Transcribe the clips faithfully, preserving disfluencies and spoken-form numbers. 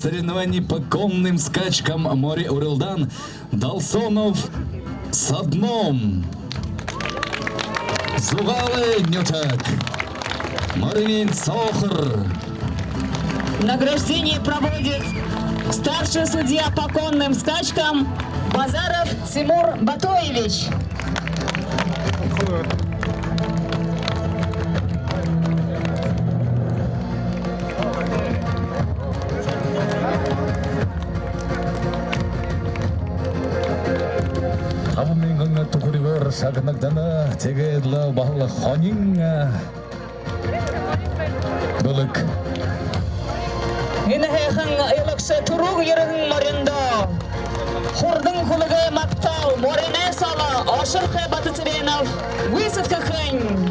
Соревнований по конным скачкам мори урилдаан Долсонов Содном. Зугаалай нютаг. Мориниинь соохор. Награждение проводит старший судья по конным скачкам Базаров Тимур Батоевич. Табан мянган түхэригөөр шагнагдана. Тиигээд лэ баһал хонин, а, бэлэг. Энэ һайхан аялагша түрүүн ерэһэн мориндоо хурдан хүлэгэй магтаал, мориной соло Ошорхой Батоцыренов гүйсэдхэхэнь.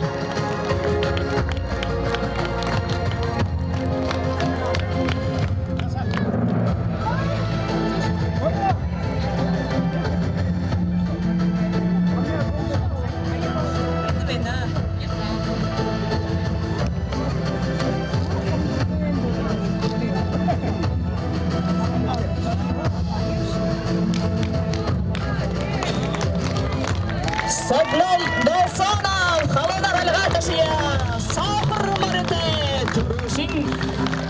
Содном Долсонов, халуунаар альгаа ташая. Соохор моритой түрүүшын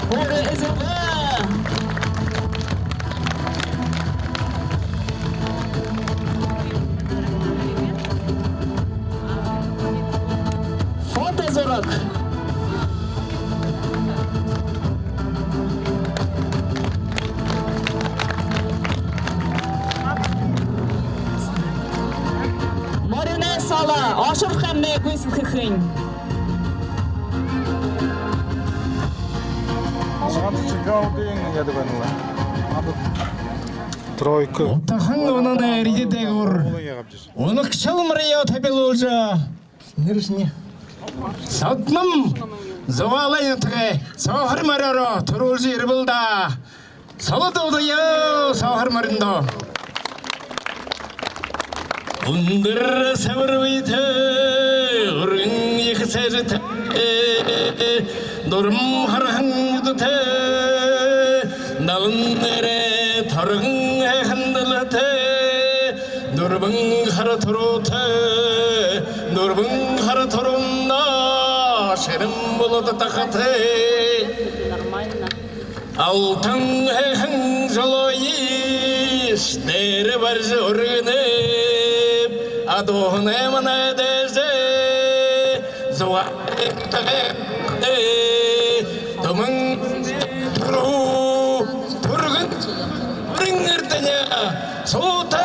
һуури эзэлбэ. Фотозураг. Мориной соло Ошорхоймнай гүйсэдхэхэнь. Шагнагшад чемпионуудые яадаг байна лэ. Тройка. Утахан унана эрьедэ дээгүүр. Унагшал мориёо табилуулжа, нэрэшни Содном Зугаалай нютагай соохор мориёороо түрүүлжэ ербэл даа. Соло дуудая соохор мориндоо. Үндэр сэбэр бэетэй, үргэн ехэ сээжэтэй, дурам харган үдэтэй, далан дээрээ торгон һайхан дэлһэтэй, дүрбэн хара туруутай, дүрбэн хара туруунда шэрэн болоод тахатай. Алтан һайхан жолоошье дээрэ барижа үргэнэб, адууһанай манай дээжэ Зугаалай нютагай Түмэн түрүү түргэн, түргэн эрдэни суута.